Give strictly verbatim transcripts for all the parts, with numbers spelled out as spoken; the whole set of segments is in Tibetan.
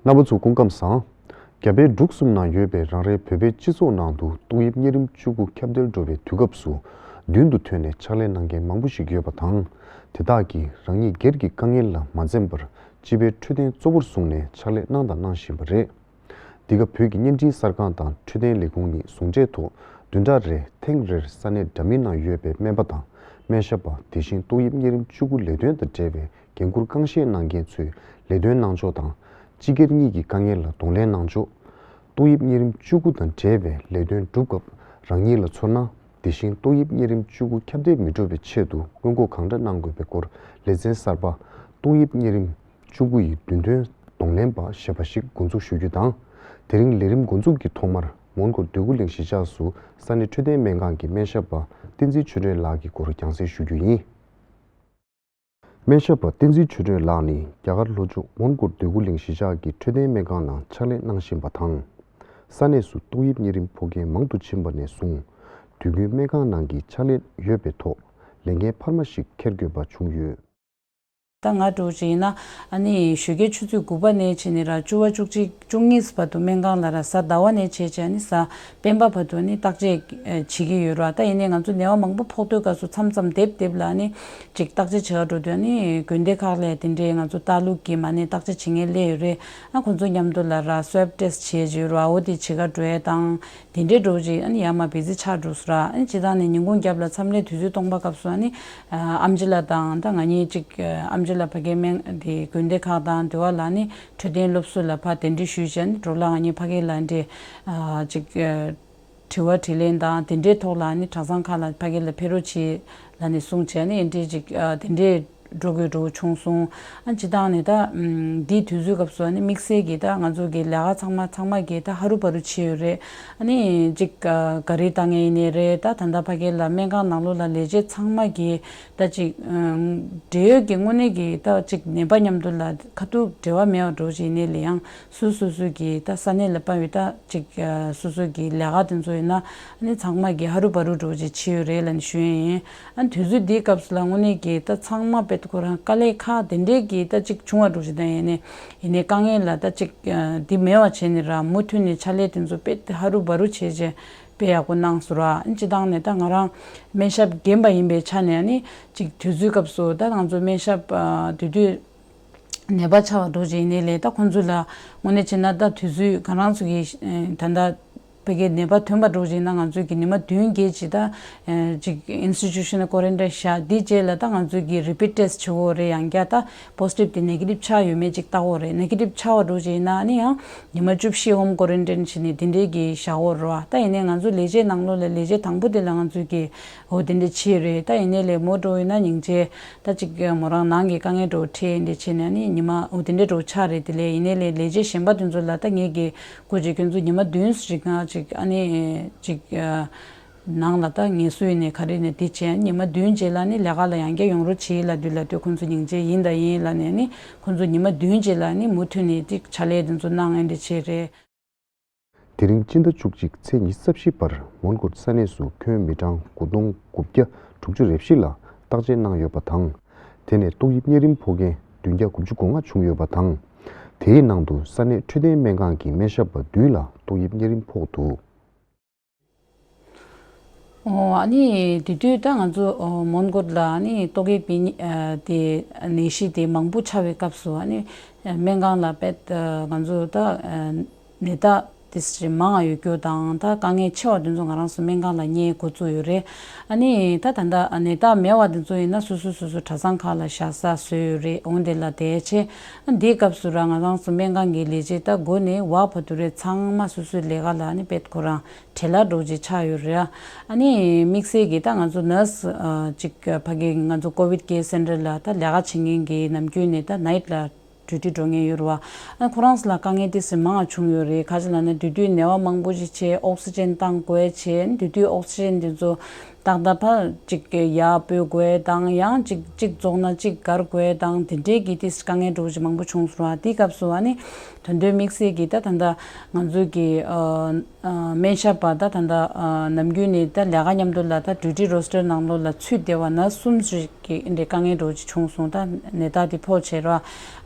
རྣམ་པ་ཚོ་སྐུ་ཁམས་བཟང་། རྒྱ་བལ་འབྲུག་གསུམ་ནང་ཡོད་པའི་རང་རེའི་བོད་པའི་སྤྱི་ཚོགས་ནང་དུ་ཏོག་དབྱིབས་གཉན་རིམས་བཅུ་དགུ་ཁྱབ་གདལ་འགྲོ་བའི་དུས་སྐབས་སུ་མདུན་དུ་ཐོན་ནས་ཕྱག་ལས་གནང་མཁན་མང་པོ་ཞིག་ཡོད་པ་དང་། དེ་དག་གིས་རང་ཉིད་སྒེར་གྱི་དཀའ་ངལ་ལ་མ་འཛེམས་པར་སྤྱི་པའི་འཕྲོད་བསྟེན་གཙོ་བོར་བཟུང་ནས་ཕྱག་ལས་གནང་དང་གནང་བཞིན་པ་རེད། འདི་ག་བོད་ཀྱི་བརྙན་འཕྲིན་གསར་ཁང་དང་འཕྲོད་བསྟེན་ལས་ཁུངས་གཉིས་ཟུང་འབྲེལ་ཐོག་བདུན་ཕྲག་རེར་ཐེངས་རེར་ས་གནས་འདྲ་མིན་ནང་ཡོད་པའི་སྨན་པ་དང་སྨན་ཞབས་པ། དེ་བཞིན་ཏོག་དབྱིབས་གཉན་རིམས་བཅུ་དགུ་ལས་དོན་དང་འབྲེལ་བའི་འགན་འཁུར་རྐང་བཞེས་གནང་མཁན་ཚོས་ལས་དོན་གནང་ཕྱོགས་དང་། སྤྱི་སྒེར་གཉིས་ཀྱི་དཀའ་ངལ་ལ་གདོང་ལེན་གནང་ཕྱོགས། ཏོག་དབྱིབས་གཉན་རིམས་བཅུ་དགུ་དང་འབྲེལ་བའི་ལས་དོན་སྒྲུབ་སྐབས་རང་ཉིད་ལ་ཚོར་སྣང་། དེ་བཞིན་ཏོག་དབྱིབས་གཉན་རིམས་བཅུ་དགུ་ཁྱབ་གདལ་མི་འགྲོ་བའི་ཆེད་དུ་སྔོན་འགོག་གང་འདྲ་གནང་དགོས་པའི་སྐོར་ལེ་ཚན་གསར་པ། ཏོག་དབྱིབས་གཉན་རིམས་བཅུ་དགུ་ཡི་བདུན་ཐོན་གདོང་ལེན་པ་ཞེས་པ་ཞིག་འགོ་འཛུགས་ཞུ་རྒྱུ་དང་། དེ་རིང་ལས་རིམ་འགོ་འཛུགས་ཀྱི་ཐོག་མར་མོན་གྷོ་འདོད་རྒུ་གླིང་གཞིས་ཆགས་སུ་ས་གནས་འཕྲོད་བསྟེན་སྨན་ཁང་གི་སྨན་ཞབས་པ་བསྟན་འཛིན་ཆོས་སྒྲོན་ལགས་ཀྱི་སྐོར་རྒྱང་སྲིང་ཞུ་རྒྱུ་ཡིན། སྨན་ཞབས་པ་བསྟན་འཛིན་ཆོས་སྒྲོན་ལགས་ནི་རྒྱ་གར་ལྷོ་ཕྱོགས་མོན་གྷོ་འདོད་རྒུ་གླིང་གཞིས་ཆགས་ཀྱི་འཕྲོད་བསྟེན་སྨན་ཁང་ནང་ཕྱག་ལས་གནང་བཞིན་པ་དང་། ས་གནས་སུ་ཏོག་དབྱིབས་གཉན་རིམས་ཕོག་མཁན་མང་དུ་ཕྱིན་པ་ནས་བཟུང་། དུས་རྒྱུན་སྨན་ཁང་ནང་གི་ཕྱག་ལས་ཡོད་པའི་ཐོག་ལས་འགན་འཕར་མ་ཞིག་འཁྱེར་དགོས་པ་བྱུང་ཡོད། ད་ང་འདྲ་བོ་ཅིག་ཡིན་ན་ཨ་ནི་ཞོགས་ཀའི་ཆུ་ཚོད་དགུ་པ་ནས་བྱས་ནས་ར་བཅུ་པ་བཅུ་གཅིག་བཅུ་གཉིས་བར་དུ་སྨན་ཁང་ལ་ར་གཟའ་ཟླ་བ་ནས་བྱས་བྱས་ཨ་ནི་གཟའ་སྤེན་པ་བར་དུ་ཨ་ནི་བརྟག་དཔྱད་བྱེད་ཀྱི་ཡོད་ར། ད་ཡིན་ནའི་ང་ཚོ་ནད་པ་མང་པོ་ཕོག་དུས་སྐབས་སུ་མཚམས་མཚམས་སྡེབ་སྡེབ་ལ་ཨ་ནི་ཅིག་བརྟག་དཔྱད་བྱེད་ག་འགྲོ་དུས་ཨ་ནི་དགོན་སྡེ་ཁག་ལ་དེ་འདྲའི་ང་ཚོ་ལྟ་ལུགས་ཀྱི་མ་ཎི་བརྟག་དཔྱད་བྱེད་མཁན་སླེབས་ཡོད་རེད། ཨ་ཁོང་ཚོ་མཉམ་དུ་ལ་ར་སུའབ་ཊེ་སི་བྱེད་ཀྱི་ཡོད་ར། འོ་དེ་བྱེད་ག་འགྲོ་ཡས་དང་། དེ་འདྲའི་འགྲོ་ཅིག་ཨ་ནི་ཡར་མར་བི་ཛི་ཆགས་འགྲོ་སོང་ར། ཨ་ནི་སྤྱིར་བཏང་ནས་ཉིན་གུང་རྒྱབ་ལ་མཚམས་རེ་དུས་ཚོད་སྟོང་པ་སྐབས་སུ་ཨ་ནི་ཨམ་ཆི་ལགས་དང་ད་ང་གཉིས་ཅིག་ཨམ་ཆི་ལགས་ཕ་གིའི་སྨན་དེ་དགོན་སྡེ་ཁག་དང་འདི་བ་ལ་ཨ་ནི་འཕྲོད་བསྟེན་སློབ་ཟུར་ལ་ཕར་གདན་འདྲེན་ཞུས་བྱས་ཨ་ནི་འགྲོ་ལ་ང་གཉིས་ཕ་གི་ལ་འདྲེ་ཅིག་དྲི་བ་དྲིས་ལན་དང་དེ་འདྲའི་ཐོག་ལ་ཨ་ནི་གྲྭ་ཚང་ཁག་ལ་ཕ་གི་ལ་ཕེབས་རོགས་བྱེད་ལ་ནི་གསུངས་བྱས་ཨ་ནི་འདྲེ་ཅིག་དེ་འདྲའི། འགྲོ་དགོས་འགྲོ་བྱུང་སོང་། ཨ་སྤྱིར་བཏང་ནས་ད་འདིའི་དུས་ཚོད་སྐབས་སུ་ཨ་ནི་དམིགས་བསལ་གྱི་ད་ང་ཚོ་གི་ལས་ཀ་ཚང་མ་ཚང་མ་གི་ད་ཧ་རུ་བ་རུ་བྱས་ཡོད་རེད། ཨ་ནི་ཅིག་ག་རེ་ལྟ་མཁན་ཡིན་ནའི་རེད། ད་ད་ལྟ་ཕ་གི་ལ་སྨན་ཁང་ནང་ལོགས་ལ་ལས་བྱེད་ཚང་མ་གི་ད་ཅིག་འབྲེལ་ཡོད་ཀྱི་དངོས་གནས་ཀྱི་ད་ཅིག་ནད་པ་མཉམ་དུ་ལ་ཁ་ཐུག་འབྲེལ་བ་མེད་པ་འགྲོ་བྱས་ཡིན་ནའི་ལས་ཡང་སོ་སོ་སོ་གི་ད་ས་གནས་ལ་དཔའ་བའི་ད་ཅིག་སོ་སོ་གི་ལས་ཀ་དེ་ཚོ་ཡིན་ན་ཨ་ནི་ཚང་མ་གི་ཧ་རུ་བ་རུ་འགྲོ་བྱས་བྱས་ཡོད་རེད་ལ་ནི་ཞུ་ཡས་ཡིན། ཨ་དུས་ཚོད་འདིའི་སྐབས་སུ་ལ་དངོས་གནས་ཀྱི་ད་ཚང་མ་དཔེ་ཁོ་རང་དཀའ་ལས་ཁག་དེ་འདྲས་ཀྱི་ད་ཅིག་བྱུང་བ་འགྲོ་ཞིག་ད་ཡིན་ནའི་ཡིན་ནའི་དཀའ་ངལ་ལ་ད་ཅིག་འདི་མེད་པ་བྱས་ནས་ར་མུ་མཐུད་ནས་ཕྱག་ལས་དེ་ཚོ་དཔེ་ཧ་རུ་བ་རུ་བྱས་བྱས་དཔེ་ཡག་པོ་གནང་སོང་ར། ཨ་སྤྱི་བཏང་ནས་ད་ང་རང་སྨན་ཞབས་རྒན་པ་ཡིན་པའི་ཆ་ནས་ཨ་ནི་ཅིག་དུས་ཚོད་སྐབས་སུ་ད་ང་ཚོ་སྨན་ཞབས་དུས་དུས་ནད་པ་ཆགས་པ་འགྲོ་བྱས་ཡིན་ནའི་ལས་ད་ཁོང་ཚོ་ལ་དངོས་གནས་བྱས་ན་ད་དུས་ཚོད་ང་རང་ཚོ་གི་ད་ད། ཕ་གིའི་ནད་པ་ཐོན་པ་འགྲོ་བཞིན་ན་ང་ཚོས་ཀྱི་ཉི་མ་བདུན་བརྒྱད་ཅིག་ད་ཅིག་institutional quarantine བཞག་འདི་རྗེས་ལ་ད་ང་ཚོས་ཀྱི་repeat test བྱེད་དགོས་རེད། ཡང་བསྐྱར་ད་positive དེ་negative ཆགས་ཡོད་མེད་ཅིག་བལྟ་དགོས་རེད། negative ཆགས་པ་འགྲོ་བཞིན་ན་ནི་ཡང་ཉི་མ་བཅུ་བཞི་home quarantine བྱས་ནས་དེ་འདྲའི་གི་བཞག་དགོས་རེད་བ། ད་ཡིན་ནའི་ང་ཚོ་ལས་བྱེད་ནང་ལོགས་ལ་ལས་བྱེད་དང་པོ་དེ་ལ་ང་ཚོས་ཀྱི་འོ་དེ་འདྲ་བྱས་རེད། ད་ཡིན་ནའི་ལས་མོ་འགྲོ་ཡིན་ན་སྙིང་རྗེ་ད་ཅིག་མོ་རང་ནང་གི་དཀའ་ངལ་འགྲོ་འཕྲད་འདྲ་བྱས་ནས་ནི་ཉི་མ་འོ་དེ་འདྲ་འགྲོ་ཆགས་རེད། དེ་ལས་ཡིན་ནའི་ལས་ལས་བྱེད་གཞན་པ་དེ་ཚོ་ལ་ད་ངས་ཀྱི་སྐུ་མཁྱེན་ཁྱོད་ཚོ་ཉི་མ་བདུན་ཞིག་ང་ཅིག་ཨ་ནི་ཅིག་ནང་ལ་ད་ངལ་གསོ་ཡིན་ནའི་ག་རེ་ནས་འདི་བྱས། ཉི་མ་བདུན་རྗེས་ལ་ནི་ལས་ཀ་ལ་ཡང་བསྐྱར་ཡོང་རོགས་བྱེད་ལབ་དུས་ལབ་དུས་ཁོང་ཚོ་སྙིང་རྗེ་ཡིན་ད་ཡིན་ལབ་ནས་ནི་ཁོང་ཚོ་ཉི་མ་བདུན་རྗེས་ལ་ནི་མུ་མཐུད་ནས་ཅིག་ཕྱག་ལས་དེ་ཚོ་གནང་ཨེ་འདྲ་བྱས་རེད། དེ་རིང་སྤྱི་ཟླ་བཅུ་གཅིག་ཚེས་ཉི་ཤུ་རྩ་བཞི་བར་མོན་གྷོ་ས་གནས་སུ་ཁྱོན་མི་གྲངས་དགུ་སྟོང་དགུ་བརྒྱ་དྲུག་ཅུ་རེ་བཞི་ལ་བརྟག་དཔྱད་གནང་ཡོད་པ་དང་། དེ་ནས་ཏོག་དབྱིབས་གཉན་རིམས་ཕོག་མཁན་བདུན་བརྒྱ་དགུ་བཅུ་གོ་ལྔ་བྱུང་ཡོད་པ་དང་། དེའི་ནང་དུ་ས་གནས་འཕྲོད་བསྟེན་སྨན་ཁང་གི་སྨན་ཞབས་པ་བདུན་ལ་ཏོག་དབྱིབས་གཉན་རིམས་ཕོག་འདུག་ཨོ་ཨ་ནི་དེ་དུས་ད་ང་ཚོ་ཨོ་མོན་གྷོ་ལ་ཨ་ནི་ཏོག་དབྱིབས་པའི་ཨ་དེ་ནད་གཞི་དེ་མང་པོ་ཆགས་པའི་སྐབས་སུ་ཨ་ནི་སྨན་ཁང་ལ་དཔེ་ང་ཚོ་ད་ནད་རྟགས་དེ་ཚོ་མང་བ་ཡོད་རྒྱུ་དང་ད་དཀའ་ངལ་ཆེ་བ་དེ་ཚོ་ང་རང་ཚོ་སྨན་ཁང་ལ་གཉེར་འགོ་བཙུགས་ཡོད་རེད། ཨ་ནི་ད་ད་ལྟ་ནད་རྟགས་མེད་པ་དེ་ཚོ་ཡིན་ན་སོ་སོ་སོ་སོ་གྲྭ་ཚང་ཁག་ལ་བཞག་ས་བཟོས་ཡོད་རེད། འོང་དེ་ལ་བསྡད་བྱས་ཨ་འདིའི་སྐབས་སུ་ར་ང་རང་ཚོ་སྨན་ཁང་གི་ལས་བྱེད་ད་འགོ་ནས་བ་བར་དུ་རེད་ཚང་མ་སོ་སོའི་ལས་ཀ་ལ་ཨ་ནི་དཔེ་ཁོ་རང་བྲེལ་བ་འདྲ་བོ་ཅིག་ཆགས་ཡོད་རེད། ཨ་ནི་དམིགས་བསལ་གྱི་ད་ང་ཚོ་ནར་སི་ཨ་ཅིག་ཕ་གི་ང་ཚོ་ཀོ་ཝིད་ཀེར་སེན་ཊར་ལ་ད་ལས་ཀ་བྱེད་མཁན་གྱི་ནམ་རྒྱུན་ནས་ད་ནའིཊ་ལ་ཌིའུ་ཊི་འགྲོ་མཁན་ཡོད་རེད་བ། ཨ་ཁོ་རང་ཚོ་ལ་དཀའ་ངལ་ཏོག་ཙམ་མང་བ་བྱུང་ཡོད་རེད། ག་ཅི་ལབ་ན་དེ་དུས་ནད་པ་མང་པོ་ཞིག་བྱས་ཨོག་སི་ཇན་བཏང་དགོས་བྱས་དེ་དུས་ཨོག་སི་ཇན་དེ་ཚོ་ ཏག་ཏག་ཕར་ཅིག་ཡར་སྤོས་དགོས་དང་ཡང་ཅིག་ཅིག་རྫོགས་ན་ཅིག་བསྒར་དགོས་དང་དེ་འདྲའི་གི་ཏིས་དཀའ་ངལ་འདྲ་བོ་ཅིག་མང་པོ་བྱུང་སོང་བ། དེའི་སྐབས་སུ་ཨ་ནི་ད་དུང་དམིགས་བསལ་གྱི་ད་ད་ལྟ་ང་ཚོའི་གི་ཨ་ཨ་སྨན་ཞབས་པ་ད་ད་ལྟ་ཨ་ནམ་རྒྱུན་ནས་ད་ལས་ཀ་མཉམ་དུ་ལ་ད་ཌིའུ་ཊི་རོ་སི་ཊར་ནང་ལོགས་ལ་ཚུད་བསྡད་པ་ན་གསུམ་ཞིག་གི་འདྲའི་དཀའ་ངལ་འདྲ་བོ་ཅིག་བྱུང་སོང་། ད་ནད་རྟགས་དེ་ཕོག་བྱས་ར།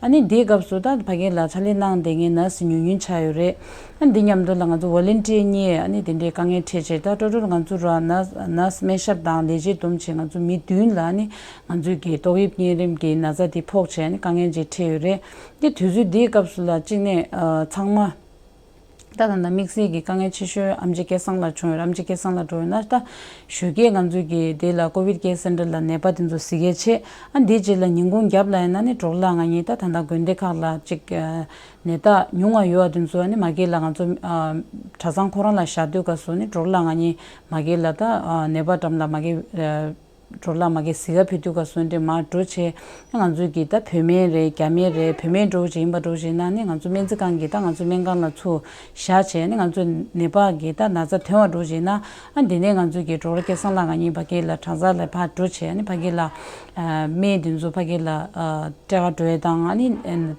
ཨ་ནི་དེའི་སྐབས་སུ་ད་ཕ་གི་ལ་ཕྱག་ལས་གནང་བསྡད་མཁན་ནར་སི་ཉུང་ཉུང་ཆགས་ཡོད་རེད། ཨ་འདི་མཉམ་དུ་ལ་ང་ཚོ་ཝོ་ལན་ཊི་ཡར་གཉིས་ཨ་ནི་དེ་འདྲའི་དཀའ་ངལ་འཕྲད་བྱས། ད་ཊོ་ཊལ་ང་ཚོ་ར་ནར་ནར་སི་སྨན་ཞབས་དང་ལས་བྱེད་བསྡོམས་བྱས་ང་ཚོ་མི་བདུན་ལ་ཨ་ནི་ང་ཚོའི་གི་ཏོག་དབྱིབས་གཉན་རིམས་ཀྱི་ན་ཚ་དེ་ཕོག་བྱས་ཨ་ནི་དཀའ་ངལ་ཅིག་འཕྲད་ཡོད་རེད། དེ་དུས་ཚོད་འདིའི་སྐབས་སུ་ལ་གཅིག་ནས་ཨ་ཚང་མ་ད་ད་ལྟ་དམིགས་བསལ་གྱི་དཀའ་ངལ་ཆེ་ཤོས་ཨེམ་ཆི་སྐལ་བཟང་ལགས་བྱུང་ཡོད་རེད། ཨེམ་ཆི་སྐལ་བཟང་ལགས་འགྲོ་ཡོད་ན་ད་ཞོགས་ཀས་ང་ཚོའི་གི་དེ་ལ་ཀོ་བིཌ་ཀེར་སེན་ཊར་ལ་ནད་པ་དེ་ཚོ་གཟིགས་ཡས་བྱས། ཨ་འདིའི་རྗེས་ལ་ཉིན་གུང་རྒྱབ་ལ་ཡིན་ན་ནི་གྲོགས་ལ་ང་གཉིས་ད་ད་ལྟ་དགོན་སྡེ་ཁག་ལ་ཅིག་ཨ་ནད་རྟགས་ཉུང་བ་ཡོད་པ་དེ་ཚོ་ནི་མ་གི་ལ་ང་ཚོ་ཨ་གྲྭ་ཚང་ཁོ་རང་ལ་བཞག་དུས་སྐབས་སུ་ནི་གྲོགས་ལ་ང་གཉིས་མ་གི་ལ་ད་ཨ་ནད་པ་འགྲམ་ལ་མ་གི་ཨ་གྲོགས་ལ་མ་གི་གཟིགས་ག་ཕེབས་དུས་སྐབས་སུ་འདྲེ་མར་འགྲོ་བྱས། ང་ཚོའི་གི་ད་བོད་སྨན་རེད། རྒྱ་སྨན་རེད། བོད་སྨན་འགྲོ་བྱས་ཡིན་པ་འགྲོ་བྱས་ན་ནི་ང་ཚོ་སྨན་རྩིས་ཁང་གི་ད་ང་ཚོ་སྨན་ཁང་ལ་ཚུར་བཞག་བྱས་ནི་ང་ཚོ་ནད་པ་གི་ད་ན་ཚ་ཐོན་པ་འགྲོ་བྱས་ན། ཨ་འདི་ནས་ང་ཚོའི་གི་གྲོགས་ལ་སྐལ་བཟང་ལགས་ང་གཉིས་ཕ་གི་ལ་གྲྭ་ཚང་ལ་ཕར་འགྲོ་བྱས་ནི་ཕ་གི་ལ་ཨ་སྨན་དེ་ཚོ་ཕ་གི་ལ་ཨ་སྤྲད་ག་འགྲོ་ཡས་དང་ཨ་ནི་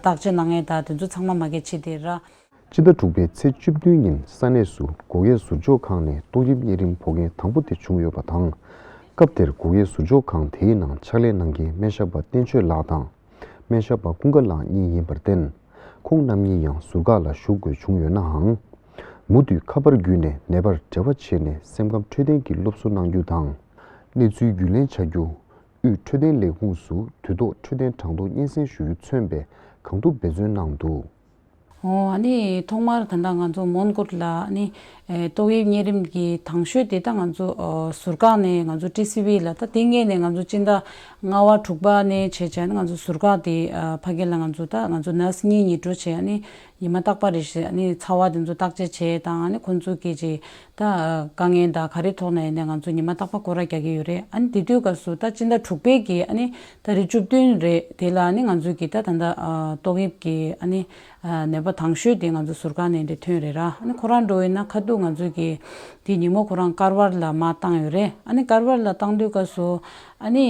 བརྟག་དཔྱད་གནང་ཡས་དང་དེ་ཚོ་ཚང་མ་མ་གི་བྱས་ཏེ་ར། སྤྱི་ཟླ་དྲུག་པའི་ཚེས་བཅུ་བདུན་ཉིན་ས་གནས་སུ་སྒོ་ཁའི་ཟུར་འཇོག་ཁང་ནས་ཏོག་དབྱིབས་གཉན་རིམས་ཕོག་མཁན་དང་པོ་དེ་བྱུང་ཡོད་པ་དང་། སྐབས་དེར་སྒོ་ཁའི་ཟུར་འཇོག་ཁང་དེའི་ནང་ཕྱག་ལས་གནང་མཁན་སྨན་ཞབས་པ་བསྟན་ཆོས་ལགས་དང་། སྨན་ཞབས་པ་ཀུན་དགའ་ལགས་གཉིས་ཡིན་པར་བརྟེན། ཁོང་རྣམ་གཉིས་ཡང་ཟུར་བཀག་ལ་ཞུགས་དགོས་བྱུང་ཡོད་ནའང་། མུ་མཐུད་ཁ་པར་བརྒྱུད་ནས་ནད་པར་འབྲེལ་བ་བྱས་ནས་སེམས་ཁམས་འཕྲོད་བསྟེན་གྱི་སློབ་གསོ་གནང་རྒྱུ་དང་། གནས་ཚུལ་རྒྱུས་ལེན་བྱ་རྒྱུ། དབུས་འཕྲོད་བསྟེན་ལས་ཁུངས་སུ་དུས་ཐོག་འཕྲོད་བསྟེན་གྲངས་ཐོ་སྙན་སེང་ཞུ་རྒྱུ་མཚོན་པའི་གང་ཐུབ་འབད་བརྩོན་གནང་འདུག། འོ་ཨ་ནི་ཐོག་མར་ད་ལྟ་ང་ཚོ་མོན་གྷོ་ལ་ཨ་ནི་ཨེ་ཏོག་དབྱིབས་གཉན་རིམས་ཀྱི་དང་ཤོས་དེ་ད་ང་ཚོ་ཨ་ཟུར་བཀག་ནས་ང་ཚོ་ཊི་སི་ཝི་ལ་ད་དེ་སྔས་ནས་ང་ཚོ་སྤྱི་ཟླ་ལྔ་པ་དྲུག་པ་ནས་བྱས་བྱས་ནས་ང་ཚོ་ཟུར་བཀག་དེ་ཨ་ཕ་གི་ལ་ང་ཚོ་ད་ང་ཚོ་ནར་སི་གཉིས་གཉིས་འགྲོ་བྱས་ཨ་ནི་ཉི་མ་རྟག་པར་རེ་བཞིན་ཨ་ནི་ཚ་བ་དེ་ཚོ་བརྟག་དཔྱད་བྱས་དང་ཨ་ནི་ཁོང་ཚོ་གི་ཅིག་ད་དཀའ་ངལ་དང་ག་རེ་ཐོག་ནས་ཡིན་ནའི་ང་ཚོ་ཉི་མ་རྟག་པར་སྐོར་ར་རྒྱག་གི་ཡོད་རེད། ཨ་ནི་དེ་དུས་སྐབས་སུ་ད་སྤྱི་ཟླ་དྲུག་པའི་གི་ཨ་ནི་ད་རེས་བཅུ་བདུན་རེད། དེ་ལ་ཨ་ནི་ང་ཚོའི་གི་ད་ད་ལྟ་ཨ་ཏོག་དབྱིབས་ཀྱི་ཨ་ནི་ཨ་ནད་པ་དང་ཤོས་དེ་ང་ཚོ་ཟུར་བཀག་ནས་འདྲ་ཐོན་རེད་ར། ཨ་ནི་ཁོ་རང་འགྲོ་ཡིན་ན་ཁ་ཐུག་ང་ཚོའི་གི་དེ་ཉིན་མོ་ཁོ་རང་ཀར་བར་ལ་མར་བཏང་ཡོད་རེད། ཨ་ནི་ཀར་བར་ལ་བཏང་དུས་སྐབས་སུ་ཨ་ནི་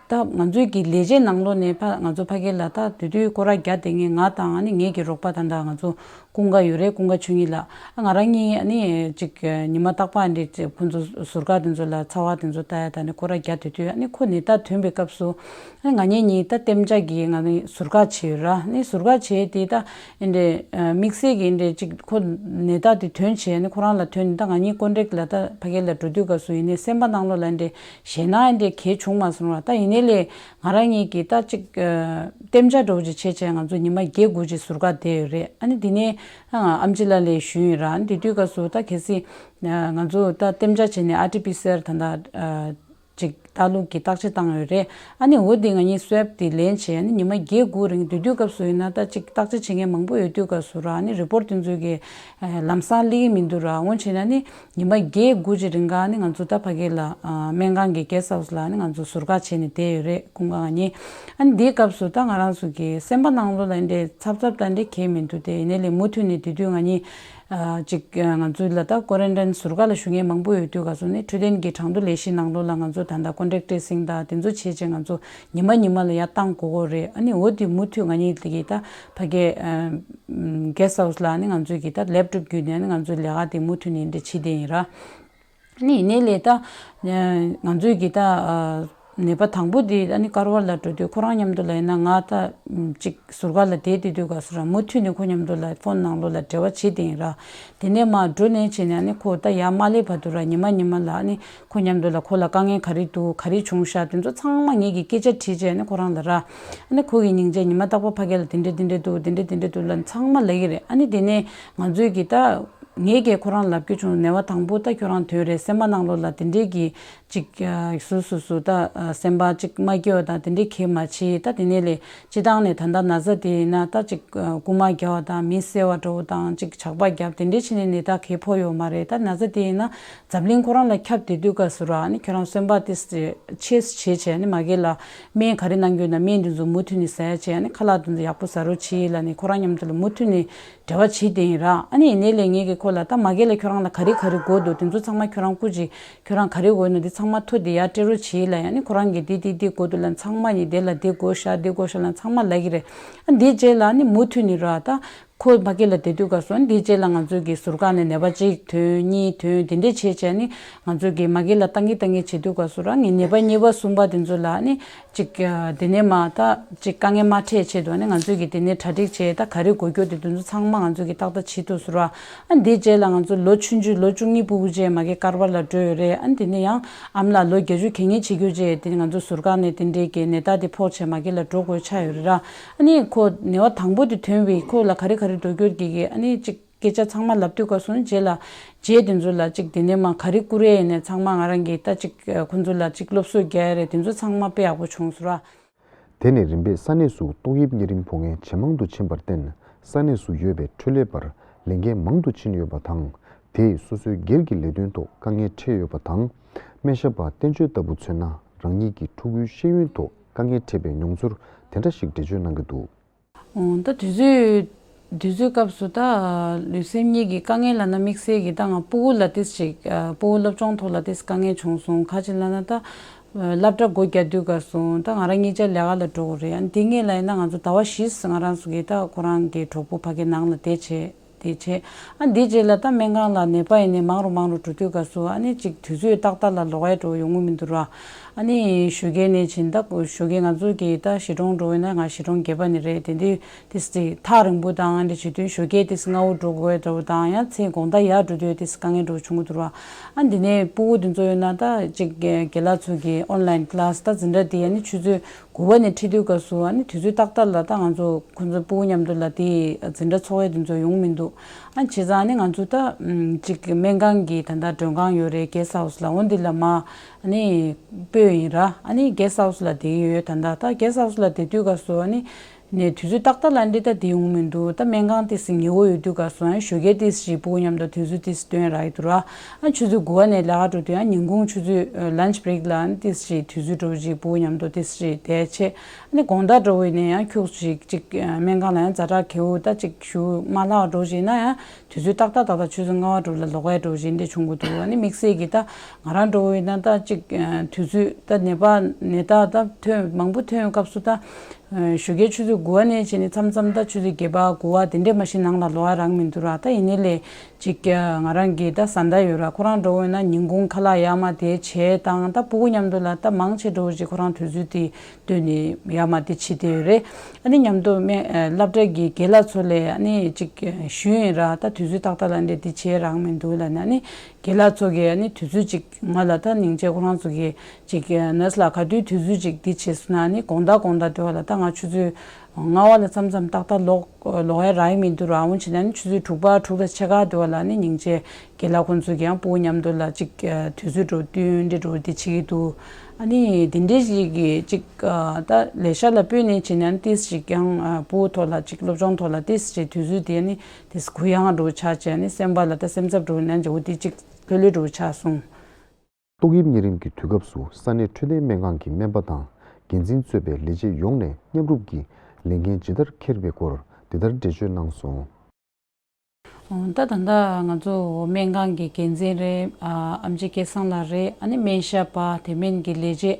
ད་ང་ཚོའི་གི་ལས་བྱེད་ནང་ལོགས་ནས་ཕ་ང་ཚོ་ཕ་གི་ལ་ད་དེ་དུས་སྐོར་ར་རྒྱག་བསྡད་མཁན་ང་དང་ཨ་ནི་ངེད་ཀྱི་རོགས་པ་ད་ད་ང་ཚོ་ཀུན་དགའ་ཡོད་རེད། ཀུན་དགའ་ཆོས་ཉིད་ལགས། ཨ་ང་རང་གཉིས་ཨ་ནི་ཅིག་ཉི་མ་རྟག་པར་འདི་ཅིག་ཁོང་ཚོ་ཟུར་བཀག་དེ་ཚོ་ལ་ཚ་བ་དེ་ཚོ་ལྟ་ཡ་ད་ནི་སྐོར་ར་རྒྱག་དུས་དུས་ཨ་ནི་ཁོ་ནད་རྟགས་ཐོན་པའི་སྐབས་སུ་ཨ་ནི་ང་གཉིས་གཉིས་ད་གཏན་འཇགས་ཀྱི་ང་ནི་ཟུར་བཀག་བྱས་ཡོད་ར། ཨ་ནི་ཟུར་བཀག་བྱས་དེ་ད་ཨེ་འདྲས་དམིགས་བསལ་གྱི་ཨེ་འདྲས་ཅིག་ཁོ་ནད་རྟགས་དེ་ཐོན་བྱས་ཨ་ནི་ཁོ་རང་ལ་ཐོན་ནས་ད་ང་གཉིས་ཀོན་ཊེག་ལ་ད་ཕ་གི་ལ་འགྲོ་དུས་སྐབས་སུ་ཡིན་ནའི་སེམས་པ་ནང་ལོགས་ལ་ཨེ་འདྲས་ཞེད་སྣང་ཨེ་འདྲས་གས་བྱུང་མ་སོང་ར། ད་ཡིན་ནའི་ལས་ང་རང་གཉིས་ཀྱིས་ད་ཅིག་ཨ་གཏན་འཇགས་འདྲ་བོ་ཅིག་བྱས་བྱས་ང་ཚོ་ཉི་མ་བརྒྱད་དགུ་ཅིག་ཟུར་བཀག་བསྡད་ཡོད་རེད། ཨ་ནི་དེ་ནས་ཨ་ཨེམ་ཆི་ལགས་ལ་ཞུས་ཡིན་ར། ཨ་ནི་དེ་དུས་སྐབས་སུ་ད་གལ་སྲིད་ཨ་ང་ཚོ་ད་གཏན་འཇགས་བྱས་ནས་ཨར་ཊི་པི་སི་ཨར་ད་ད་ཨ་ཅིག་ལྟ་ལུགས་ཀྱི་བརྟག་དཔྱད་བཏང་ཡོད་རེད། ཨ་ནི་འོ་དེ་ང་གཉིས་སུ་ཝེབ་དེ་ལེན་བྱས་ཨ་ནི་ཉི་མ་བརྒྱད་དགུ་རིང་དེ་དུས་སྐབས་སུ་ཡིན་ན་ད་ཅིག་བརྟག་དཔྱད་བྱེད་མཁན་མང་པོ་ཡོད་དུས་སྐབས་སུ་ར། ཨ་ནི་རི་པོར་ཊི་དེ་ཚོ་གི་ཨ་ལམ་སང་སླེབས་ཀྱི་མི་འདུག་ར། འོ་བྱས་ན་ནི་ཉི་མ་བརྒྱད་དགུ་ཅིག་རིང་ག་ནི་ང་ཚོ་ད་ཕ་གི་ལ་ཨ་སྨན་ཁང་གི་གེ་སི་ཧའུ་སི་ལ་ནི་ང་ཚོ་ཟུར་བཀག་བྱས་ནས་བསྡད་ཡོད་རེད། ཀུན་དགའ་ང་གཉིས། ཨ་ནི་འདིའི་སྐབས་སུ་ད་ང་རང་ཚོ་གི་སེམས་པ་ནང་ལོགས་ལ་འདྲེ་ཚབ་ཚབ་ད་འདྲེ་གས་མི་འདུག་སྟེ། ཡིན་ནའི་ལས་མུ་མཐུད་ནས་དེ་དུས་ང་གཉིས་ཨ་ཅིག་ང་ཚོ་ལ་ད་ཀོ་རན་ཊིན་ཟུར་བཀག་ལ་བཞུགས་མཁན་མང་པོ་ཡོད་དུས་སྐབས་སུ་ནི་འཕྲོད་བསྟེན་གྱི་གྲངས་ཐོ་ལས་གཞི་ནང་ལོགས་ལ་ང་ཚོ་ད་ལྟ་ཀོན་ཊེག་ཊི་ཊེ་སིང་དང་དེ་ཚོ་བྱས་བྱས་ང་ཚོ་ཉི་མ་ཉི་མ་ལ་ཡར་བཏང་དགོས་ཀྱི་རེད། ཨ་ནི་འོ་དེ་མུ་མཐུད་ང་གཉིས་དེ་གི་ད་ཕ་གི་ཨ་གེ་སི་ཧའུ་སི་ལ་ནི་ང་ཚོའི་གི་ད་ལེབ་ཊོབ་བརྒྱུད་ནས་ནི་ང་ཚོའི་ལས་ཀ་དེ་མུ་མཐུད་ནས་འདི་བྱེད་བསྡད་ཡིན་ར། ནི་ཡིན་ནའི་ལས་ད་ང་ཚོའི་གི་ད་ནད་པ་དང་པོ་དེ་ཨ་ནི་ཀར་བར་ལ་འགྲོ་དུས་ཁོ་རང་མཉམ་དུ་ལ་ཡིན་ན་ང་ད་ཅིག་ཟུར་བཀག་ལ་བསྡད་དེ་དུས་སྐབས་སུ་ར་མུ་མཐུད་ནས་ཁོ་མཉམ་དུ་ལ་ཕོན་ནང་ལོགས་ལ་འབྲེལ་བ་བྱེད་དེ་ཡིན་ར། དེ་ནས་མར་འགྲོ་ནས་བྱས་ནས་ཨ་ནི་ཁོ་ད་ཡར་མ་སླེབས་བར་དུ་ར་ཉི་མ་ཉི་མ་ལ་ཨ་ནི་ཁོ་མཉམ་དུ་ལ་ཁོ་ལ་དཀའ་ངལ་ག་རེ་འདུག་ག་རེ་བྱུང་ཤག་དེ་ཚོ་ཚང་མ་ངེད་ཀྱི་སྐད་ཆ་དྲིས་བྱས་ཨ་ནི་ཁོ་རང་ལ་ར་ཨ་ནི་ཁོ་གི་སྙིང་རྗེ་ཉི་མ་རྟག་པར་ཕ་གི་ལ་དེ་འདྲ་དེ་འདྲ་འདུག་དེ་འདྲ་དེ་འདྲ་འདུག་ལ་ཚང་མ་ལབ་ཀྱི་རེད། ཨ་ནི་དེ་ནས་ང་ཚོས་གི་ད་ངས་ཀྱིས་ཁོ་རང་ལབ་རྒྱུ་བྱུང་། ནད་པ་དང་པོ་ད་ཁྱོད་རང་ཐོན་རེད། སེམས་པ་ནང་ལོགས་ལ་དེ་འདྲའི་གི་ཅིག་སུ་སུ་སུ་ད་སེམས་པ་ཅིག་མ་སྐྱིད་པ་དང་དེ་འདྲའི་གས་མ་བྱེད། ད་དེ་ནས་ལས་སྤྱི་བཏང་ནས་ད་ལྟ་ན་ཚ་དེ་ཡིན་ན་ད་ཅིག་རྐུ་མ་རྒྱག་པ་དང་མི་བསད་པ་འདྲ་བོ་དང་ཅིག་ཇག་པ་རྒྱབ་དེ་འདྲའི་བྱས་ནས་ནད་རྟགས་གས་ཕོག་ཡོད་མ་རེད། ད་ན་ཚ་དེ་ཡིན་ན་འཛམ་གླིང་ཁོ་རང་ལ་ཁྱབ་བསྡད་དུས་སྐབས་སུ་ར་ནི་ཁྱོད་རང་སེམས་པ་དེ་ཆེས་བྱེད་བྱས་ནི་མ་གི་ལ་སྨན་ག་རེ་གནང་རྒྱུ་ན་སྨན་དེ་ཚོ་མུ་མཐུད་ནས་ཟ་ཡ་བྱས་ནི་ཁ་ལག་དེ་ཚོ་ཡག་པོ་ཟ་རོགས་བྱེད་ལ་ནི་ཁོ་རང་མཉམ་དུ་ལ་མུ་མཐུད་ནས་འབྲེལ་བ་བྱེད་དེ་ཡིན་ར། ཨ་ནི་ཡིན་ནའི་ལས་ངེད་ཀྱི་ཁོ་ལ་ད་མ་གི་ལ་ཁྱོད་རང་ལ་ག་རེ་ག་རེ་དགོས་འདུག་དེ་ཚོ་ཚང་མ་ཁྱོད་རང་སྐུ་མཁྱེན། ཁྱོད་རང་ག་རེ་དགོས་ན་དེ་ ཚང་མ་ཐོ་དེ་ཡར་སྤྲད་རོགས་བྱེད་ལབ་ཡ་ནི་ཁོ་རང་གིས་འདི་འདི་འདི་དགོས་འདུག་ལབ་ཚང་མ་ཡིན་དེ་ལ་འདི་དགོས་ཤག་འདི་དགོས་ཤག་ལབ་ཚང་མ་ལབ་ཀྱི་རེད། ཨ་འདིའི་རྗེས་ལ་ནི་མུ་མཐུད་ནས་ར་ད་ཁོ་མ་གི་ལ་བསྡད་དུས་སྐབས་སུ་ཨ་འདིའི་རྗེས་ལ་ང་ཚོ་གི་ཟུར་ཁང་ནས་ནད་པ་གཅིག་ཐོན་གཉིས་ཐོན་དེ་འདྲས་བྱས་བྱས་ནི་ང་ཚོ་གི་མ་གི་ལ་བཏང་གི་བཏང་གི་བྱེད་དུས་སྐབས་སུ་ར་ངས་ནད་པ་གཉིས་པ་གསུམ་པ་དེ་ཚོ་ལ་ནི་ཅིག་དེ་ནས་མ་ད་ཅིག་དཀའ་ངལ་མ་འཕྲད་ཆེད་དུ་ནི་ང་ཚོ་གི་དེ་ནས་གྲ་སྒྲིག་བྱས་ད་ག་རེ་དགོས་རྒྱུ་དེ་དེ་ཚོ་ཚང་མ་ང་ཚོ་གི་ཏག་ཏག་བྱེད་ཐུབ་སོང་ར། ཨ་འདིའི་རྗེས་ལ་ང་ཚོ་ལོ་ཆུང་ཆུང་ལོ་བཅུ་གཉིས་ཕྲུ་གུ་ཅིག་མ་གི་ཀར་བར་ལ་འགྲོ་ཡོད་རེད། ཨ་འདི་ནས་ཡང་ཨམ་ལགས་ལོ་བརྒྱད་ཅུ་གྱ་གཉིས་བྱེད་རྒྱུ་བྱས་དེ་ང་ཚོ་ཟུར་ཁང་ནས་དེ་འདྲའི་གི་ནད་རྟགས་དེ་ཕོག་བྱས་མ་གི་ལ་འགྲོ་དགོས་ཆགས་ཡོད་རེད་ར། ཨ་ནི་ཁོ་ནད་པ་དང་པོ་དེ་ཐོན་པའི་ཁོ་ལ་ག་རེ་ག་རེ་འགྲོ་རྒྱུ་གི་གི་ཨ་ནི་ཅིག་སྐད་ཆ་ཚང་མ་ལབ་དུས་སྐབས་སུ་ནི་རྗེས་ལ་རྗེས་དེ་ཚོ་ལ་ཅིག་དེ་ནས་མ་ག་རེ་བསྐུར་ཡས་ཡིན་ནས་ཚང་མ་ང་རང་གིས་ད་ཅིག་ཁོ་ཚོ་ལ་ཅིག་སློབ་གསོ་རྒྱག་ཡས་རེད། དེ་ཚོ་ཚང་མ་དཔེ་ཡག་པོ་བྱུང་སོང་ར། དེ་ནས་རིམ་པས་ས་གནས་སུ་ཏོག་དབྱིབས་གཉན་རིམས་ཕོག་མཁན་ཇེ་མང་དུ་ཕྱིན་པར་བརྟེན། ས་གནས་སུ་ཡོད་པའི་འཕྲོད་ལས་པར་ལས་འགན་མང་དུ་ཕྱིན་ཡོད་པ་དང་། དེས་སོ་སོའི་སྒེར་གྱི་ལས་དོན་ཐོག་དཀའ་ངལ་འཕྲད་ཡོད་པ་དང་། སྨན་ཞབས་པ་བསྟན་ཆོས་ལྟ་བུ་མཚོན་ན། རང་ཉིད་ཀྱི་ཕྲུ་གུའི་ཤེས་ཡོན་ཐོག་དཀའ་ངལ་འཕྲད་པའི་མྱོང་ཚོར་དེ་འདྲ་ཞིག་འགྲེལ་བརྗོད་གནང་གི་འདུག། ཨོ། ད་དུས་ཚོད་དུས་ཚོད་སྐབས་སུ་ད་ལུས་སེམས་གཉིས་ཀྱི་དཀའ་ངལ་ལབ་ན་དམིགས་བསལ་གྱི་ད་ང་སྤུ་གུ་ལ་ཏིས་ཞིག་ཨ་སྤུ་གུ་སློབ་སྦྱོང་ཐོག་ལ་ཏིས་དཀའ་ངལ་བྱུང་སོང་། ག་ཅི་ལབ་ན་ད་སློབ་གྲྭ་སྒོ་རྒྱག་དུས་སྐབས་སུ་ད་ང་རང་གཉིས་ཆ་ལས་ཀ་ལ་འགྲོ་དགོས་རེད། ཨ་ནི་དེ་སྔོན་ལ་ཡིན་ན་ང་ཚོ་ཟླ་བ་བཞི་ང་རང་ཚོ་གི་ད་ཁོ་རང་གི་གྲོགས་པོ་ཕ་གི་ནང་ལ་བསྡད་བྱས། དེ་བྱས། ཨ་འདི་རྗེས་ལ་ད་སྨན་ཁང་ལ་ནད་པ་ཡིན་ནའི་མང་རུ་མང་རུ་འགྲོ་དུས་སྐབས་སུ་ཨ་ནི་ཅིག་དུས་ཚོད་ཏག་ཏག་ལ་ལོག་ཡ་འགྲོ་ཡོང་གི་མི་འདུག་ར། ཨ་ནི་ཞོགས་ཀས་ནས་བྱིན་ད་ཞོགས་ཀས་ང་ཚོ་གི་ད་གཞིས་གྲོང་འགྲོ་ཡིན་ན་ང་གཞིས་གྲོང་བརྒྱད་པ་ནས་རེད། དེ་འདི་དེ་ཐག་རིང་པོ་དང་ཨ་འདི་བྱེད་དུས་ཞོགས་ཀས་དེ་སྔ་བོ་འགྲོ་དགོས་འདྲ་བོ་དང་ཡང་མཚན་དགོང་དག་ཡར་འགྲོ་དུས་དེ་དཀའ་ངལ་འདྲ་བོ་བྱུང་གི་འདུག་ར། ཨ་འདི་ནས་སྤུ་གུ་དེ་ཚོ་ཡོད་ན་ད་ཅིག་རྒན་ལགས་ཚོ་གི་ཨོན་ལན་ཀླ་སི་ད་འཛིན་གྲྭ་དེ་ཨ་ནི་ཆུ་ཚོད་དགུ་པ་ནས་ཁྲིད་དུས་སྐབས་སུ་ཨ་ནི་དུས་ཚོད་ཏག་ཏག་ལ་ད་ང་ཚོ་ཁོ་ཚོ་སྤུ་གུ་མཉམ་དུ་ལ་དེ་འཛིན་གྲྭ་ཚོགས་ཡས་དེ་ཚོ་ཡོང་མི་འདུག། ཨ་བྱས་ཙང་ཨ་ནི་ང་ཚོ་ད་ཅིག་སྨན་ཁང་གི་ད་ལྟ་མགྲོན་ཁང་ཡོད་རེད། གེ་སི་ཧའུ་སི་ལ་འོ་འདི་ལ་མ་ཨ་ནི་སྤོས་ཡིན་ར། ཨ་ནི་གེ་སི་ཧའུ་སི་ལ་བསྡད་ཀྱི་ཡོད། ད་ལྟ་ད་གེ་སི་ཧའུ་སི་ལ་བསྡད་དུས་སྐབས་སུ་ཨ་ནི་ནས་དུས་ཚོད་ཏག་ཏག་ལ་འདི་ད་དེ་ཡོང་མི་འདུག། ད་སྨན་ཁང་ཏིས་ཉེ་བོ་ཡོད་དུས་སྐབས་སུ་ཨ་ཞོགས་ཀས་ཏིས་ཞིག་སྤུ་གུ་མཉམ་དུ་དུས་ཚོད་ཏིས་སྟོན་རག་གི་འདུག་ར། ཨ་ཆུ་ཚོད་དགུ་པ་ནས་ལས་ཀ་འགྲོ་དུས་ཨ་ཉིན་གུང་ཆུ་ཚོད་ལན་ཆི་བྷི་རེག་ལ་ཨ་ཏིས་ཞིག་དུས་ཚོད་འགྲོ་ཞིག་སྤུ་གུ་མཉམ་དུ་ཏིས་ཞིག་བསྡད་ཆེ། ཨ་ནི་དགོང་དག་འགྲོ་བའི་ནས་ཡང་ཁྱུག་ཞིག་ཅིག་སྨན་ཁང་ལ་ཡང་ཛ་དྲག་ཁེའུ་ད་ཅིག་ཞུ་མ་ལྷག་འགྲོ་ཞིག་ན་ཡང་དུས་ཚོད་ཏག་ཏག་ཏག་ཏག་ཆུ་ཚོད་ལྔ་པ་འགྲོ་ལ་ལོག་ཡ་འགྲོ་ཞིག་འདི་བྱུང་གི་འདུག། ཨ་ནི་དམིགས་བསལ་གྱི་ད་ང་རང་འགྲོ་བའི་ན་ད་ཅིག་དུས་ཚོད་ད་ནད་པ་ནད་རྟགས་ད་ཐོན་མང་པོ་ཐོན་སྐབས་སུ་ད། ཞོགས་ཀའི་ཆུ་ཚོད་དགུ་པ་ནས་བྱས་ནས་མཚམས་མཚམས་ད་ཆུ་ཚོད་བརྒྱད་པ་དགུ་པ་དེ་འདྲས་མ་གཞི་ནང་ལ་ལོག་ཡ་རག་མི་འདུག་ར། ད་ཡིན་ནའི་ལས་ཅིག་ང་རང་གི་ད་བཟའ་ཟླ་ཡོད་ར། ཁོ་རང་འགྲོ་འོས་ན་ཉིན་གུང་ཁ་ལག་ཡར་མར་དེ་བྱས་དང་ད་སྤུ་གུ་མཉམ་དུ་ལ་ད་མང་ཆེ་འགྲོ་ཅིག་ཁོ་རང་དུས་ཚོད་དེ་བཏོན་ནས་ཡར་མར་དེ་བྱེད་དེ་ཡོད་རེད། ཨ་ནི་མཉམ་དུ་སློབ་གྲྭ་གི་རྒན་ལགས་ཚོ་ལས་ཨ་ནི་ཅིག་ཞུས་ཡིན་ར། ད་དུས་ཚོད་ཏག་ཏག་ལ་འདྲས་དེ་བྱས་རག་མི་འདུག་ལབ་ནས་ཨ་ནི་རྒན་ལགས་ཚོ་གིས་ཨ་ནི་དུས་ཚོད་ཅིག་ང་ལ་ད་སྙིང་རྗེ་ཁོ་རང་ཚོ་གིས་ཅིག་ནར་སི་ལགས་ག་དུས་དུས་ཚོད་ཅིག་འདི་བྱས་སོང་ན་ནི་དགོང་དག་དགོང་དག་འདྲ་བ་ལ་ད་ང་ཆུ་ཚོད་ལྔ་པ་ལ་མཚམས་མཚམས་ཏག་ཏག་ལོག་ལོག་ཡ་རག་གི་མི་འདུག་ར། འོན་ཆེ་ན་ནི་ཆུ་ཚོད་དྲུག་པ་དྲུག་དང་ཕྱེད་ཀ་འདྲ་བ་ལ་ནི་སྙིང་རྗེ་རྒན་ལགས་ཁོང་ཚོ་གིས་ཡང་སྤུ་གུ་མཉམ་དུ་ལ་ཅིག་དུས་ཚོད་འགྲོ་བསྟུན་འདྲ་འགྲོ་འདི་བྱེད་ཀྱི་འདུག། ཨ་ནི་འདི་འདྲའི་ཞིག་གིས་ཅིག་ད་ལས་ཤག་ལ་སྤོས་ནས་བྱས་ན་ནི་ཏིས་ཅིག་ཀྱང་སྤུ་གུ་ཐོག་ལ་ཅིག་སློབ་སྦྱོང་ཐོག་ལ་ཏིས་ཅིག་དུས་ཚོད་དེ་ནི་ཏིས་གུ་ཡངས་འགྲོ་ཆགས་བྱས་ནི་སེམས་པ་ལ་ད་སེམས་འཚབ་འགྲོ་ན་འཇའ་བོ་འདི་ཅིག་ལྷོད་ལྷོད་འགྲོ་ཆགས་སོང་། ཏོག་དབྱིབས་གཉན་རིམས་ཀྱི་དུས་སྐབས་སུ་ས་གནས་འཕྲོད་བསྟེན་སྨན་ཁང་གི་སྨན་པ་དང་འགན་འཛིན་གཙོས་པའི་ལས་བྱེད་ཡོངས་ནས་མཉམ་རུབ་ཀྱིས་ལས་འགན་ཇི་ལྟར་འཁྱེར་བའི་སྐོར་འདི་ལྟར་འགྲེལ་བརྗོད་གནང་སོང་། ད་ད་ལྟ་ང་ཚོ་སྨན་ཁང་གི་འགན་འཛིན་རེད། ཨ་ཨེམ་ཆི་སྐལ་བཟང་ལགས་རེད། ཨ་ནི་སྨན་ཞབས་པ་དེ་སྨན་གྱི་ལས་བྱེད་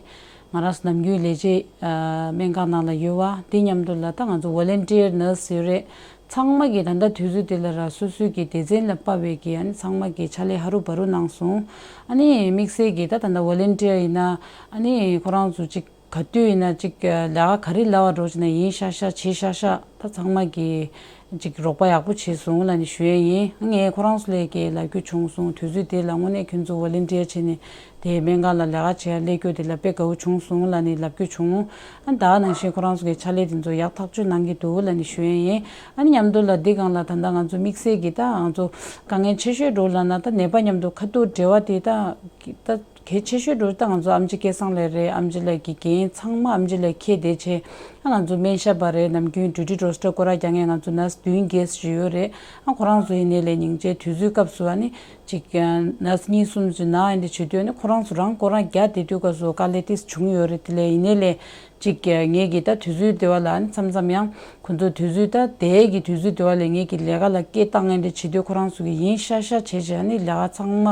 ང་རང་ཚོ་ནམ་རྒྱུན་ལས་བྱེད་སྨན་ཁང་ནང་ལ་ཡོད་པ་དེ་མཉམ་དུ་ལ་ད་ང་ཚོ་ཝོ་ལན་ཊི་ཡར་ནར་སི་ཡོད་རེད། ཚང་མ་གིས་ད་ལྟ་དུས་ཚོད་དེ་ལ་ར་སོ་སོའི་གི་སྡེ་ཚན་ལ་དཔག་པའི་གི་ཨ་ནི་ཚང་མ་གིས་ཕྱག་ལས་ཧ་རུ་བ་རུ་གནང་སོང་། ཨ་ནི་དམིགས་བསལ་གྱི་ད་ད་ལྟ་ཝོ་ལན་ཊི་ཡར་ཡིན་ན་ཨ་ནི་ཁོ་རང་ཚོ་ཅིག་ག་དུས་ཡིན་ན་ཅིག་ལས་ཀ་ག་རེ་ལབ་པ་འགྲོ་ཅིག་ན་ཡིན་ཤག་ཤག་བྱེད་ཤག་ཤག་ད་ཚང་མ་གིས་ཅིག་རོགས་པ་ཡག་པོ་བྱས་སོང་ལབ་ནས་ཞུ་ཡས་ཡིན། ངས་ཁོ་རང་ཚོ་ལས་ཀྱི་ལབ་རྒྱུ་བྱུང་སོང་། དུས་ཚོད་དེ་ལ་དངོས་གནས་ཁྱོད་ཚོ་ཝོ་ལན་ཊི་ཡར་བྱས་ནས་དེ་སྨན་ཁང་ལ་ལས་ཀ་བྱེད་ཡ་སླེབས་རྒྱུ་དེ་ལ་དཔེ་དགའ་བོ་བྱུང་སོང་ལབ་ནས་ལབ་རྒྱུ་བྱུང་། ཨ་ད་ནང་བཞིན་ཁོ་རང་ཚོ་གི་ཕྱག་ལས་དེ་ཚོ་ཡག་ཐག་ཆོད་གནང་གི་འདུག་ལབ་ནས་ཞུ་ཡས་ཡིན། ཨ་ནི་མཉམ་དུ་ལ་འདི་སྒང་ལ་ད་ལྟ་ང་ཚོ་དམིགས་བསལ་གྱི་ད་ང་ཚོ་དཀའ་ངལ་ཆེ་ཤོས་འགྲོ་ལབ་ན་ད་ནད་པ་མཉམ་དུ་ཁ་ཐུག་འབྲེལ་བ་དེ་ད་ད་གལ་ཆེ་ཤོས་འགྲོ་ད་ང་ཚོ་ཨེམ་ཆི་སྐལ་བཟང་ལགས་རེད། ཨེམ་ཆི་ལགས་ཀྱི་འགན་ཚང་མ་ཨེམ་ཆི་ལགས་འཁྱེར་བསྡད་བྱས། ང་ཚོ་སྨན་ཞབས་པ་རེད། ནམ་རྒྱུན་ཌིའུ་ཊི་རོ་སི་ཊར་སྐོར་ར་རྒྱག་མཁན་ང་ཚོ་ནར་སི་བདུན་བརྒྱད་ཅིག་ཡོད་རེད། ཨ་ཁོ་རང་ཚོ་ཡིན་ནའི་ལས་སྙིང་རྗེ། དུས་ཚོད་སྐབས་སུ་ཨ་ནི་ཅིག་ནར་སི་གཉིས་གསུམ་ཅིག་ན་ཨ་འདྲ་བྱེད་དུས་ཨ་ནི་ཁོ་རང་ཚོ་རང་སྐོར་ར་རྒྱག་བསྡད་དུས་སྐབས་སུ་དཀའ་ལས་ཏོག་ཙམ་བྱུང་ཡོད་རེད། དེ་ལས་ཡིན་ནའི་ལས་ཅིག་ངེད་ཀྱིས་ད་དུས་ཚོད་དེ་བ་ལ་ཨ་ནི་མཚམས་མཚམས་ཡང་ཁོ་ཚོ་དུས་ཚོད་ད་དེའི་གི་དུས་ཚོད་དེ་བ་ལས་ངེད་ཀྱི་ལས་ཀ་ལ་སྐད་བཏང་ཨ་འདྲ་བྱེད་དུས་ཁོ་རང་ཚོ་གི་ཡིན་ཤག་ཤག་བྱས་བྱས་ཨ་ནི་ལས་ཀ་ཚང་མ་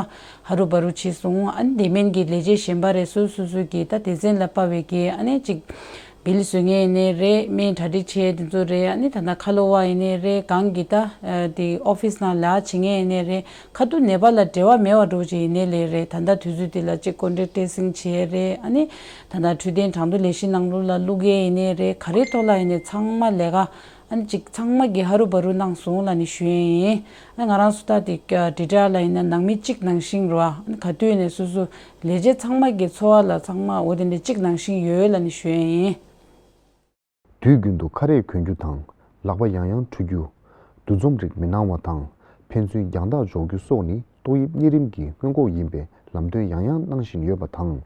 ཧ་རུ་བ་རུ་བྱས་སོང་། ཨ་ནི་དེ་མིན་གྱི་ལས་བྱེད་གཞན་པ་རེད། སོ་སོ་སོ་གི་ད་སྡེ་ཚན་ལ་དཔག་པའི་གི་ཨ་ནི་ཅིག་བིལ་བཟོ་མཁན་ཡིན་ནའི་རེད། སྨན་གྲ་སྒྲིག་བྱེད་དེ་ཚོ་རེད། ཨ་ནི་ད་ལྟ་ཁ་ལོ་བ་ཡིན་ནའི་རེད། གང་གི་ད་དེ་ཨོ་ཕིས་ནང་ལས་བྱེད་མཁན་ཡིན་ནའི་རེད། ཁ་ཐུག་ནད་པ་ལ་འབྲེལ་བ་མེད་པ་འདྲ་ཅིག་ཡིན་ནའི་ལས་རེད། ད་ལྟ་དུས་ཚོད་དེ་ལ་ཅིག་ཀོན་ཊེག་ཊེ་སིང་བྱེད་རེད། ཨ་ནི་ད་ལྟ་འཕྲོད་བསྟེན་དྲང་བདེན་ལས་གཞི་ནང་ལོགས་ལ་བླུག་ཡས་ཡིན་ནའི་རེད། ག་རེ་ཐོག་ལ་ཡིན་ནའི་ཚང་མ་ལས་ཀ་ཨ་ནི་ཅིག་ཚང་མ་གི་ཧ་རུ་བ་རུ་གནང་སོང་ལབ་ནས་ཞུ་ཡས་ཡིན། ཨ་ང་རང་ཚོ་ད་དེ་ཌི་ཊི་ཨར་ལ་ཡིན་ན་ནང་མི་གཅིག་ནང་བཞིན་རེད་བ། ཨ་ནི་ག་དུས་ནས་སོ་སོ་ལས་བྱེད་ཚང་མ་གི་འཚོ་བ་ལ་ཚང་མ་འོ་དེ་འདྲ་གཅིག་ནང་བཞིན་ཡོད་ལབ་ནས་ཞུ་ཡས་ཡིན། དུས་རྒྱུན་དུ་ཁ་རས་གོན་རྒྱུ་དང་། ལག་པ་ཡང་ཡང་འཁྲུ་རྒྱུ། འདུ་འཛོམས་རིགས་མི་གནང་བ་དང་། ཕན་ཚུན་རྒྱང་ཐག་འཇོག་རྒྱུ་སོགས་ནི་ཏོག་དབྱིབས་གཉན་རིམས་ཀྱི་སྔོན་འགོག་ཡིན་པའི་ལམ་སྟོན་ཡང་ཡང་གནང་བཞིན་ཡོད་པ་དང་།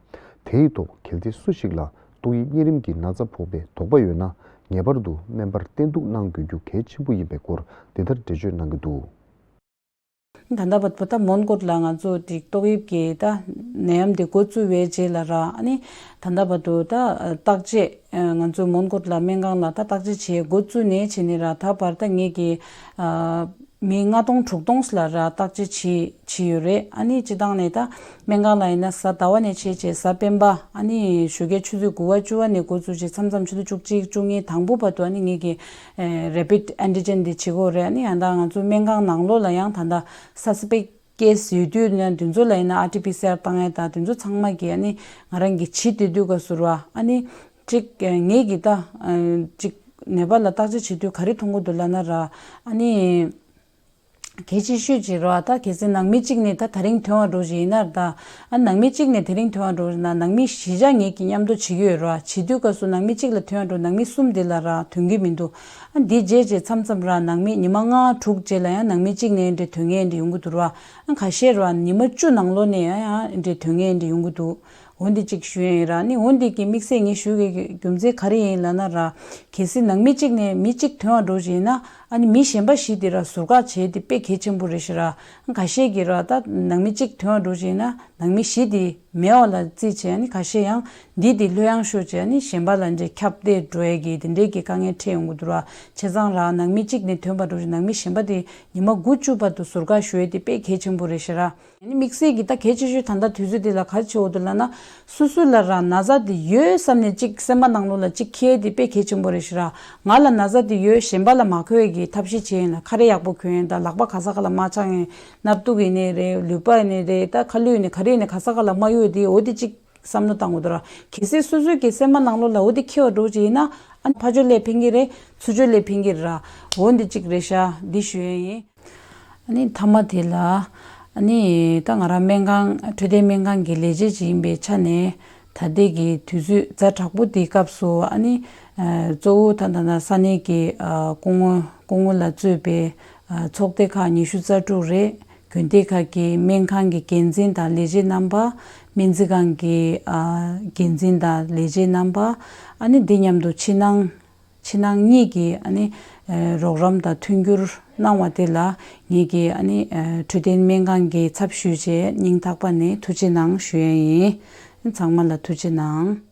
དེའི་ཐོག་གལ་ཏེ་སུ་ཞིག་ལ་ཏོག་དབྱིབས་གཉན་རིམས་ཀྱི་ན་ཚ་ཕོག་པའི་དོགས་པ་ཡོད་ན། ངེས་པར་དུ་སྨན་པར་བསྟེན་གཏུག་གནང་དགོས་རྒྱུ་གལ་ཆེན་པོ་ཡིན་པའི་སྐོར་འདི་ལྟར་འགྲེལ་བརྗོད་གནང་གི་འདུག། ད་ལྟ་བར་དུ་ད་མོན་གྷོ་ལ་ང་ཚོ་དེ་ཏོག་དབྱིབས་ཀྱི་ད་ནད་ཡམས་དེ་འགོ་བཙུགས་པའི་རྗེས་ལ་ར། ཨ་ནི་ད་ལྟ་བར་དུ་ད་བརྟག་དཔྱད་ང་ཚོ་མོན་གྷོ་ལ་སྨན་ཁང་ལ་ད་བརྟག་དཔྱད་བྱེད་འགོ་བཙུགས་ནས་བྱས་ནས་ར། ད་བར་ད་ངེད་ཀྱི་མི་ལྔ་སྟོང་དྲུག་སྟོང་ལ་ར་བརྟག་དཔྱད་བྱེད་བྱེད་ཡོད་རེད། ཨ་ནི་སྤྱི་བཏང་ནས་ད་སྨན་ཁང་ལ་ཡིན་ན་གཟའ་ཟླ་བ་ནས་བྱས་བྱས་གཟའ་སྤེན་པ། ཨ་ནི་ཞོགས་ཀའི་ཆུ་ཚོད་དགུ་པ་བཅུ་པ་ནས་འགོ་བཙུགས་བྱས་མཚམས་མཚམས་ཆུ་ཚོད་བཅུ་གཅིག་བཅུ་གཉིས་དང་པོ་བར་དུ་ཨ་ནི་ངེད་ཀྱི་རེ་པིད་ཨན་ཊི་ཇེན་འདི་བྱེད་དགོས་རེད། ཨ་ནི་ཡང་ད་ང་ཚོ་སྨན་ཁང་ནང་ལོགས་ལ་ཡང་ད་ལྟ་སཱ་སི་པེག་ཊི་ཀེ་སི་ཡོད་དུས་ནས་དེ་ཚོ་ལ་ཡིན་ན་ཨར་ཊི་པི་སི་ཨར་བཏང་ཡས་དང་དེ་ཚོ་ཚང་མ་གི་ཨ་ནི་ང་རང་གི་བྱེད་བསྡད་དུས་སྐབས་སུ་ར། ཨ་ནི་གཅིག་ངེད་ཀྱི་ད་གཅིག་ནད་པ་ལ་བརྟག་དཔྱད་བྱེད་དུས་ག་རེ་མཐོང་གི་འདུག་ལབ་ན་ར། ཨ་ནི་གལ་ཆེ་ཤོས་ཅིག་རེད་བ། ད་གལ་སྲིད་ནང་མི་གཅིག་ནས་ད་དེ་རིང་ཐོན་པ་འདྲ་ཅིག་ཡིན་ན་ར། ད་ཨ་ནང་མི་གཅིག་ནས་དེ་རིང་ཐོན་པ་འདྲ་ཅིག་ན་ནང་མི་བཞི་ཆ་ངེད་ཀྱིས་མཉམ་དུ་བྱེད་ཀྱི་ཡོད་ར། བྱེད་དུས་སྐབས་སུ་ནང་མི་གཅིག་ལ་ཐོན་པ་འདྲ་ནང་མི་གསུམ་དེ་ལ་ར་ཐོན་གྱི་མི་འདུག། ཨ་འདི་རྗེས་རྗེས་མཚམས་མཚམས་ར་ནང་མི་ཉི་མ་ལྔ་དྲུག་རྗེས་ལ་ཡང་ནང་མི་གཅིག་ནས་འདྲ་ཐོན་མཁན་འདྲ་ཡོང་གི་འདུག་ར། ཨ་ཁ་ཤས་ར་ཉི་མ་བཅུ་ནང་ལོགས་ནས་ཡང་འདྲ་ཐོན་མཁན་འདྲ་ཡོང་གི་འདུག། འོ་འདི་གཅིག་ཞུ་ཡ་ཡིན་ར། ནི་འོ་འདི་གི་དམིགས་བསལ་ངས་ཞུ་གི་རྒྱུ་མཚན་ག་རེ་ཡིན་ལབ་ན་ར། གལ་སྲིད་ནང་མི་གཅིག་ནས་མི་གཅིག་ཐོན་པ་འདྲ་ཅིག་ཡིན་ན། ཨ་ནི་མི་གཞན་པ་བཞི་དེ་ར་ཟུར་བཀག་བྱས་ཏེ་དཔེ་གལ་ཆེན་པོ་རེད་ཤག་ར། ཁ་ཤས་ཀྱིས་ར་ད་ནང་མི་གཅིག་ཐོན་པ་འདྲ་ཅིག་ཡིན་ན་ནང་མི་བཞི་དེ་མེད་པ་ལ་བརྩིས་བྱས། ཨ་ནི་ཁ་ཤས་ཡང་འདི་དེ་ལྷོད་ཡངས་ཤོས་བྱས། ཨ་ནི་གཞན་པ་ལ་འདྲ་ཁྱབ་གདལ་འགྲོ་ཡ་གི་དེ་འདྲའི་གི་དཀའ་ངལ་འཕྲད་ཡོང་གི་འདུག་ར། བྱས་ཙང་ར་ནང་མི་གཅིག་ནས་ཐོན་པ་འདྲ་ཅིག་ནང་མི་གཞན་པ་དེ་ཉི་མ་དགུ་བཅུ་བར་དུ་ཟུར་བཀག་ཞུ་ཡ་དེ་དཔེ་གལ་ཆེན་པོ་རེད་ཤག་ར། ཨ་ནི་དམིགས་བསལ་གྱི་ད་གལ་ཆེ་ཤོས་ད་ལྟ་དུས་ཚོད་འདི་ལ་ག་རེ་བྱེད་དགོས་འདུག་ལབ་ན། སོ་སོ་ལ་ར་ན་ཚ་འདི་ཡོད་བསམ་ནས་གཅིག་སེམས་པ་ནང་ལོགས་ལ་གཅིག་འཁྱེར་དེ་དཔེ་གལ་ཆེན་པོ་རེད་ཤག་ར། ང་ལ་ན་ཚ་འདི་ཡོད་གཞན་པ་ལ་མ་འཁོར་བའི་གི་ཐབས་ཤེས་བྱས་ཡིན་ལ། ཁ་རས་ཡག་པོ་གོན་ཡིན། ད་ལག་པ་ག་ས་ག་ལ་མ་འཆང་ཡིན། སྣབས་དུག་ཡིན་ནའི་རེད། ལུད་པ་ཡིན་ནའི་རེད། ད་ཁ་ལུད་ཡིན་ནའི་ག་རེ་ཡིན་ནའི་ག་ས་ག་ལ་མ་གཡུག་དེ་འོ་དེ་གཅིག་བསམ་བློ་བཏང་དགོས་འདུག་ར། གལ་སྲིད་སོ་སོའི་གི་སེམས་པ་ནང་ལོགས་ལ་འོ་དེ་འཁྱེར་བ་འདྲ་ཅིག་ཡིན་ན། ཨ་ནི་ཕར་ཕྱོགས་ལ་ཕན་གྱི་རེད། ཚུར་ཕྱོགས་ལ་ཕན་གྱི་རེད་ར། འོ་འདི་གཅིག་རེད་ཤག་འདི་ཞུ་ཡ་ཡིན། ཨ་ནི་མཐའ་མ་དེ་ལ། ཨ་ནི་ད་ང་རང་སྨན་ཁང་འཕྲོད་བསྟེན་སྨན་ཁང་གི་ལས་བྱེད་ཅིག་ཡིན་པའི་ཆ་ནས། ད་ལྟའི་གི་དུས་ཚོད་ཛ་དྲག་པོ་དེའི་སྐབས་སུ་ཨ་ནི་གཙོ་བོ་ད་ད་ད་ས་གནས་ཀྱི་སྐུ་ངོ་སྐུ་ངོ་ལ་གཙོས་པའི་ཚོགས་སྡེ་ཁག་ཉི་ཤུ་རྩ་དྲུག་རེད། དགོན་སྡེ་ཁག་གི་སྨན་ཁང་གི་འགན་འཛིན་དང་ལས་བྱེད་རྣམ་པ། སྨན་རྩིས་ཁང་གི་འགན་འཛིན་དང་ལས་བྱེད་རྣམ་པ། ཨ་ནི་འདི་མཉམ་དུ་ཕྱི་ནང་། ཕྱི་ནང་གཉིས་ཀྱིས་ཨ་ནི་རོགས་རམ་དང་མཐུན་འགྱུར་གནང་བ་དེ་ལ་ངེད་ཀྱིས་ཨ་ནི་འཕྲོད་བསྟེན་སྨན་ཁང་གི་ཚབ་ཞུས་བྱས་སྙིང་ཐག་པ་ནས་ཐུགས་རྗེ་གནང་ཞུ་ཡ་ཡིན། ཚང་མ་ལ་ཐུགས་རྗེ་གནང་།